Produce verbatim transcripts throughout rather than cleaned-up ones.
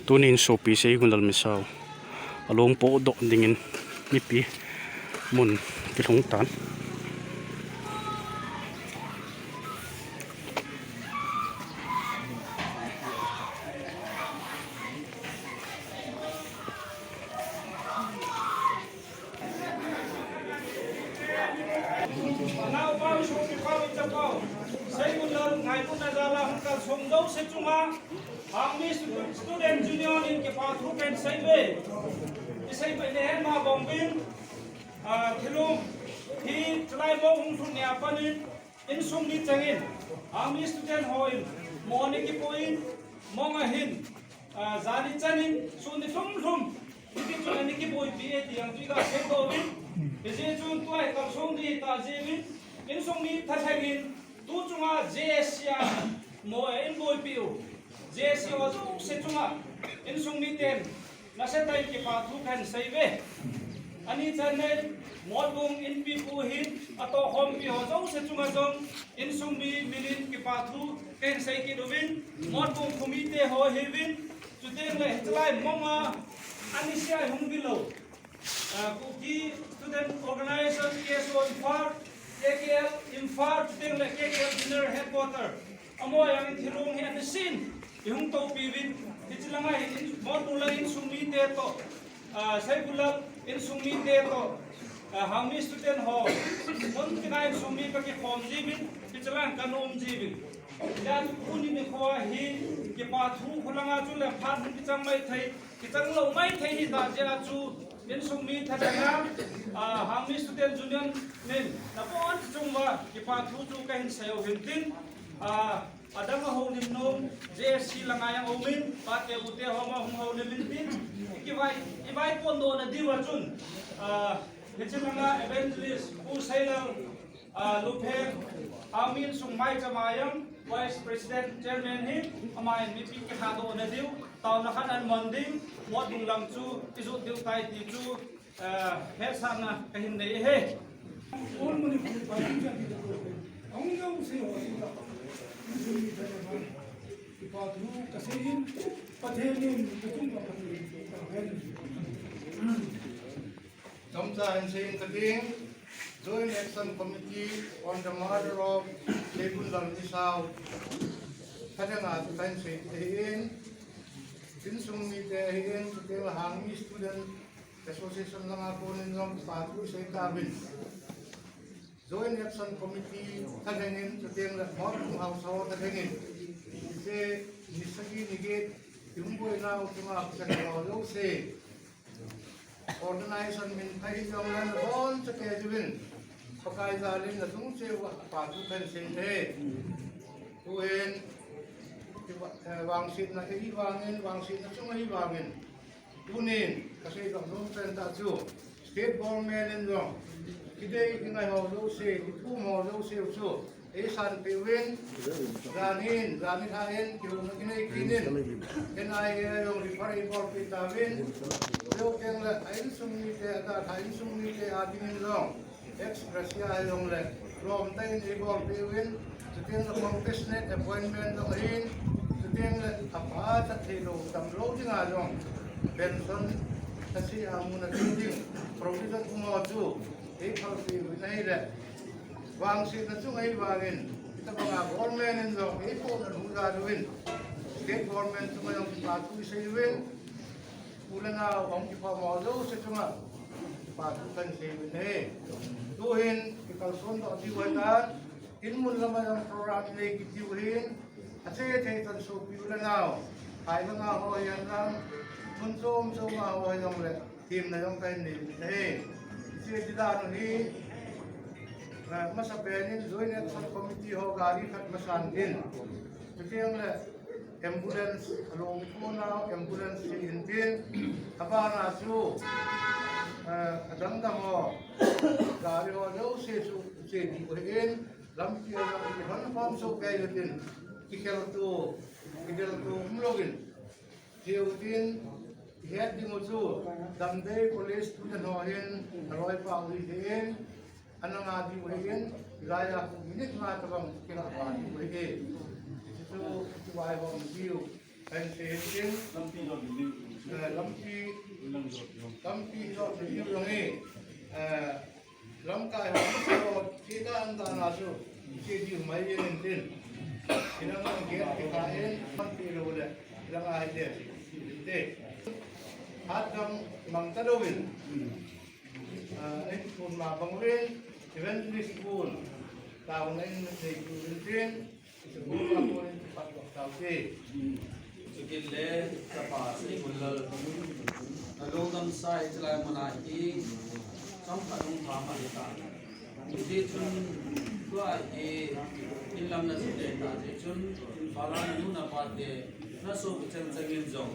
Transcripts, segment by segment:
Tunin sopi Seigunlal Misao along podoh dingin mipi mun kilhung tan. Anaopau, sopipau, ichapau, Seigunlal ngailutna jal a hung kalsong jouse chunga, Hangmi Stu-, Student Union in kipa thu kahin seiuve. Isei pai le hen ma bong vin, ah, thilum hi chulai mong hung lhun nia panin, insung mi chengin, Hangmi student hon, mo ni kipoin, mong ahin, ah, jani chanin, sun ni lhum lhum, hiti chun ani kiboipi e ti jong chu iga seidoh uvin. Hijeh chun tua hi kalsong ding tah jeh uvin, insung mi thalheng in, tu chunga J A C a mo e in boipi u. J A C ho jouse chunga, insung miten, nasatah in kipa thu kahin seiuve. Ani channa, Motbung Inpipu hin, atohkhompi ho jouse chunga jong, insung mi minin kipa thu kahin sei kit uvin, Motbung khomite ho hiuvin, chuteng le hichelai mong a, ani sia hung vilou. Ah, Kuki Student Organization, K S O Imphal, K K L Imphal, chuteng le K K L General Headquarter. Amaho jong in thilong hi ana sin, ihung toupi uvin, hiche langa hin, Motbung lang insung mite toh, ah, Seigunlal insung mite toh, ah, Hangmi student ho, mun tina insung mi kakikhom jiuvin, hiche lang kana um jiuvin. Hijeh chun tuni nikho hi, kipa thu khu langa chu le phat hung kichang maithei, kichang lou maithei hita jeh a chu, insung mi thalheng a, ah, Hangmi Student Union min, nabon chunguva, kipa thu chu kahin seiu hintin, ah, adang a houlim nom, J A C langa jong aumin, pate ute ho ma hung houlim intin, ikivai, ivaipohna diuva chun, ah, hiche langa Evangelist Pu Seilal, ah, Lupheng, Hangmi insung maicham a jong, Vice President Chairman hi, aman mipi kilhadohna diu, taona khat ana man ding, Motbung lang chu, kijot diu tai ti chu, ah, hetsahna kahin nei e. All Manipur Party General Secretary, ahung jouse ho, kipa thu kasei in, Pathen in, kachunga Pathen in, Chomcha hin seiyin kating, Joint Action Committee on the murder of Seigunlal Misao, thalheng a chu kahin sei ahin, insung mite ahin, chuteng le Hangmi Student Association langa konin jong kipa thu sei tauvin. Joint Action Committee thalheng in, chuteng le Motbung Haosa ho thalheng in, hiche ni sagi ni get, ihung boinau chunga kisei ho jouse, organization min pha hijongle nabonchauvin, Pakai jal in nalungcheuva kipa thu kahin sei e. Tuhin, eh, vangsetna kahi vangin, vangsetna chung ahi vangin, tunin kasei ding nom pen tah chu, State Government in jong, kidei kingai ho jouse, kithum ho jouse chu, eisanpeh uvin, jan hin, jan nilhah in, kihouna kinei kit in, N I A a jong refer eibolpeh tauvin, chuteng le a insung mite, adalhah insung mite adingin jong, ex gratia hijongle, lomtah in eibolpeh uvin, chuteng le compassionate appointment jong ahin, chuteng le apha chat theilou, damlou dinga jong, pension, asia muna ding ding, provision um ho chu, eiphalpeh uvin ahile, vangsetna chung ahi vangin, hitobanga government in jong eipohna lhuh jal uvin, State Government chunga jong kipa thu isei uvin, u le nao ahung kikhom ho jouse chunga kipa thu kahin sei uvin ahi. Tuhin kikalson doh diu ahitan, in mun lama jong program inei kit diu ahin, ache thei chan sopi u le nao, phai langa ho hihen lang, mun chom choma ho hijongle, themna jong kahin nei uvin ahi. Hiche ti dan u hi, eh, masapen in Joint Action Committee ho gari khat masan tin, chuteng le ambulance, along kona ambulance che intin, abana chu, eh, adang dang ho, gari ho jouse chu che diu ahin, lampi a jong ihon khom soh kei le tin, kikhelto, kidelto umlouvin, che utin, ihet diu chu, Damdei College student ho hin, aloipa u ahin, ana nga diu ahin, hilaiya minute nga tobang kila pa diu ahi. Hichu kivaihom diu. Kan se hin, eh, lampi, lampi jot ni jong hi, eh, lamkai ho, so, kita an ta na chu, ki diu mai yin tin. Ilang ang ki, ki ka in, man pi lo le, ilang ai de, de. Hat dam mang ta do win. Ah, in kun ma bang win, evangelist kun. Ta win in, in kun tin. Chukit le, chapa Seigunlal. Na lungdam sa hichelai muna hi, chomkhat hung pha ma hita. Hiti chun, tua hi, in lam na chute ta, hiti chun, Imphal a na nu na pa te, na sopi chang chang in jong,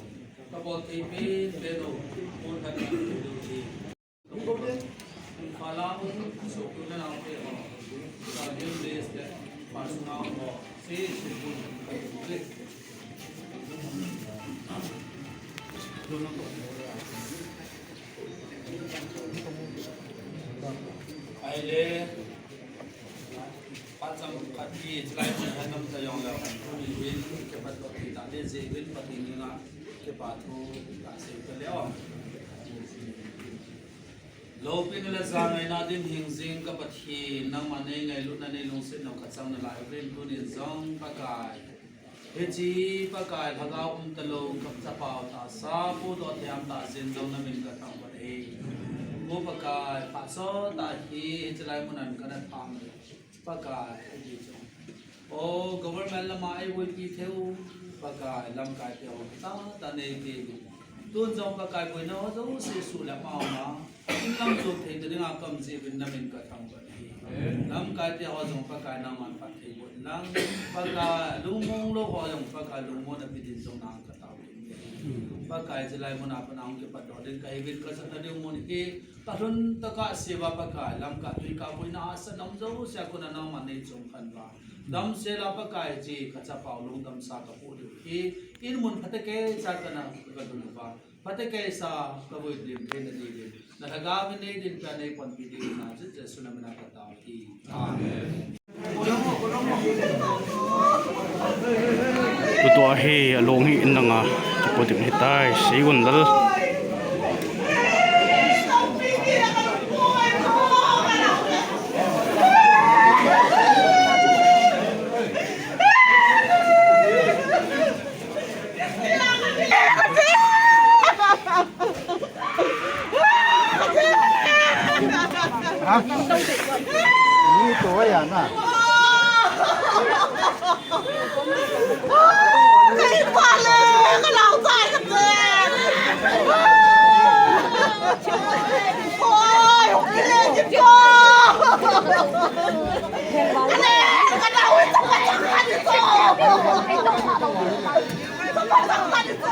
ka bol thei pen pen u, pon khat na tu hi. Imphal a hung sopi na nau te ho. Sa Bill Days te, pa sunga ho. Si, si, si. Ahile, phat chomkhat hi, chulai mun han nam ta jong leu, kan thu ni win, kipat lo ki ta le, je win, Pathen ni na, kipa thu, ta se ta leu. Loupina le jangaina dim hing jing ka Pathen, nangma nei ngailutna nei lungsetna ka chang nalai uvin tunin jong Pakai. Hiche Pakai lhagao um talou ka chapau tahsa, pudoh thei ham tah jin jong namin ka thangvah e. Pu Pakai, phat chomtah hi, hichelai mun an kana thang. Pakai, ahi chu. O, government lama eivuipi thei u, Pakai, lamkai te ho, tah tah nei pe u. Tun jong Pakai boina ho jouse suh le ma ma. In lam chu thei ta dinga kam jeh uvin namin ka thangvah e. Lamkai te ho jong Pakai nangman phatthei boh in lang. Pakai lungmong lou ho jong Pakai lungmonna pe din jong nang ka tao. Pakai, hichelai muna pat nang kipat doh ding kahi uvin, ka jotna ding mun hi. Ka lhun tokah sea Pakai, lamkai tui ka boina hahsatna um jouse a kona nangman nei chungkhan uva. Damsel a Pakai hiche ka chapau lungdam sa ka pu diu hi. In mun phatecha kana ka lhun uva. Phatecha ka vui lim thei na diuvin. Na lhagao vin nei din ka nei ponpi ding na, Jesu na mina ka tao hi. Amen. Tutua hi along hi in danga kipu ding hitai, Seigunlal. Ha? Ni to ya na. Ni pa le, ka lau tai ka te. Oi, oi, le, ki ko. Ale, ka lau, ta pa ta ka ni ko. Ta pa ta ka ni ko.